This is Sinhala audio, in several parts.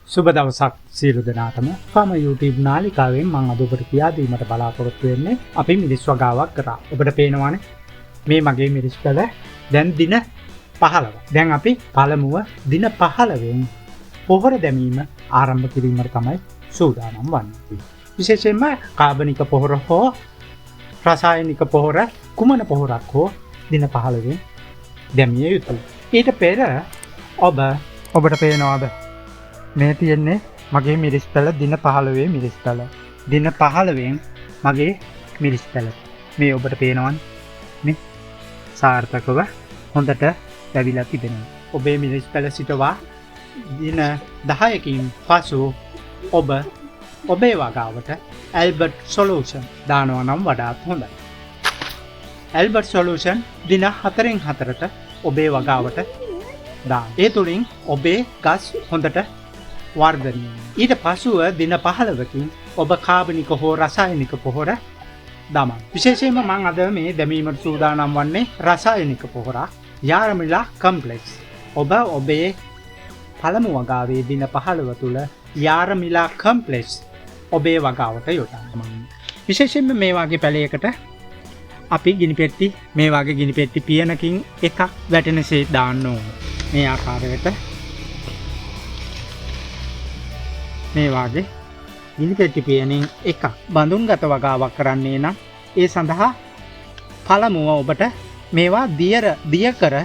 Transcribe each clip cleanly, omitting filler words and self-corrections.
සුබ දවසක් සියලු දෙනාටම. ෆාම YouTube නාලිකාවෙන් මම අද ඔබට කියා දීමට බලාපොරොත්තු වෙන්නේ අපි මිරිස් වගාවක් කරා. ඔබට පේනවානේ මේ මගේ මිරිස් පැල දැන් දින 15. දැන් අපි පළමුව දින 15න් පොහොර දැමීම ආරම්භ කිරීමට තමයි සූදානම් වන්නේ. විශේෂයෙන්ම කාබනික පොහොර හෝ රසායනික පොහොර කුමන පොහොරක් හෝ දින 15න් දැමිය යුතුයි. ඊට පෙර ඔබට පේනවාද මේ තියෙන්නේ මගේ මිරිස් පැල දින 15 මිරිස් පැල. දින 15න් මගේ මිරිස් පැල. මේ ඔබට පේනවනේ මේ සාර්ථකව හොඳට වැවිලා තිබෙනවා. ඔබේ මිරිස් පැල සිටවා දින 10කින් පසු ඔබ ඔබේ වගාවට ඇල්බර්ට් සොලූෂන් දානවා නම් වඩාත් හොඳයි. ඇල්බර්ට් සොලූෂන් දින 4න් 4ට ඔබේ වගාවට දාන්න. ඒ තුලින් ඔබේ ගස් හොඳට වර්ධනය වෙනවා. ඊට පසුව දින 15කින් ඔබ කාබනික හෝ රසායනික පොහොර දමන්න. විශේෂයෙන්ම මම අද මේ දැමීමට සූදානම් වන්නේ රසායනික පොහොරක්, යාරමිලා කම්ප්ලෙක්ස්. ඔබ ඔබේ පළමු වගාවේ දින 15 තුල යාරමිලා කම්ප්ලෙක්ස් ඔබේ වගාවට යොදන්න. විශේෂයෙන්ම මේ වගේ පැලයකට අපි ගිනි පෙට්ටි මේ වගේ ගිනි පෙට්ටි පියනකින් එකක් වැටෙනසේ දාන්න ඕන. මේ ආකාරයට මේ වාගේ ගිනි පෙට්ටි පියනෙන් එකක් බඳුන්ගත වගාවක් කරන්නේ නම් ඒ සඳහා පළමුව ඔබට මේවා දිය කර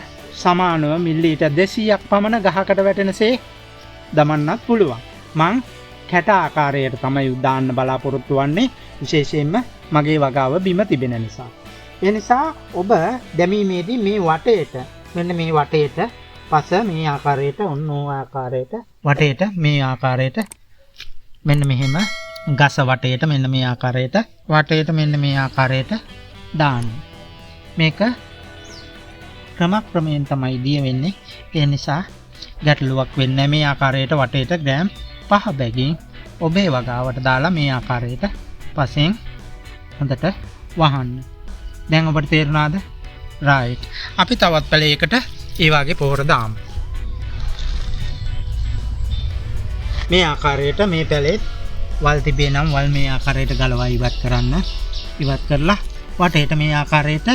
සමානව මිලිලීටර් 200ක් පමණ ගහකට වැටෙනසේ දමන්නත් පුළුවන්. මං කැට ආකාරයට තමයි දාන්න බලාපොරොත්තු වන්නේ, විශේෂයෙන්ම මගේ වගාව බිම තිබෙන නිසා. ඒ නිසා ඔබ දැමීමේදී මේ වටේට, මෙන්න මේ වටේට පස මේ ආකාරයට, ඔන්න ඔය ආකාරයට වටේට මේ ආකාරයට මෙන්න මෙහෙම ගස වටේට මෙන්න මේ ආකාරයට වටේට මෙන්න මේ ආකාරයට දාන්න. මේක ක්‍රමක්‍රමයෙන් තමයි දිය වෙන්නේ. ඒ නිසා ගැටලුවක් වෙන්නේ නැහැ. මේ ආකාරයට වටේට ග්‍රෑම් 5 බැගින් ඔබේ වගාවට දාලා මේ ආකාරයට පසෙන් හොඳට වහන්න. දැන් ඔබට තේරුණාද? රයිට්. අපි තවත් පැලයකට ඒ වගේ පොහොර දාමු. මේ ආකාරයට මේ පැලේ වල් තිබේ නම් වල් මේ ආකාරයට ගලවා ඉවත් කරන්න. ඉවත් කරලා වටේට මේ ආකාරයට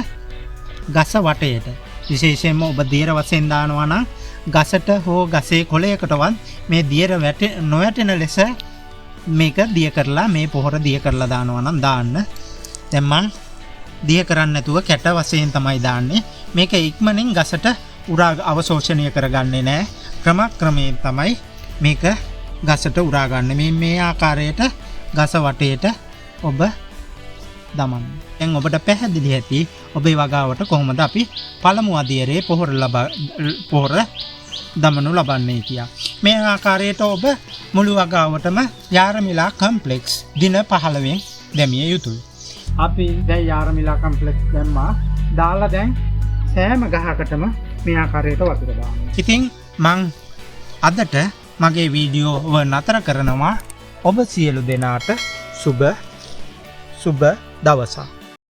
ගස වටේට, විශේෂයෙන්ම ඔබ දියර වශයෙන් දානවා නම් ගසට හෝ ගසේ කොළයකටවත් මේ දියර නොවැටෙන ලෙස මේක දිය කරලා මේ පොහොර දිය කරලා දානවා නම් දාන්න. දැන් මං දිය කරන්නේ නැතුව කැට වශයෙන් තමයි දාන්නේ. මේක ඉක්මනින් ගසට උරා අවශෝෂණය කරගන්නේ නෑ. ක්‍රමක්‍රමයෙන් තමයි මේක ගසට උරා ගන්න. මේ ආකාරයට ගස වටේට ඔබ දමන්න. දැන් ඔබට පැහැදිලි ඇති ඔබේ වගාවට කොහොමද අපි පළමු අදියරේ පොහොර දමනු ලබන්නේ කියා. මේ ආකාරයට ඔබ මුළු වගාවටම යාරමිලා කම්ප්ලෙක්ස් දින 15න් දැමිය යුතුයි. අපි දැන් යාරමිලා කම්ප්ලෙක්ස් දැම්මා. දාලා දැන් සෑම ගහකටම මේ ආකාරයට වතුර දානවා. ඉතින් මං අදට මගේ වීඩියෝව නතර කරනවා. ඔබ සියලු දෙනාට සුබ දවසක්.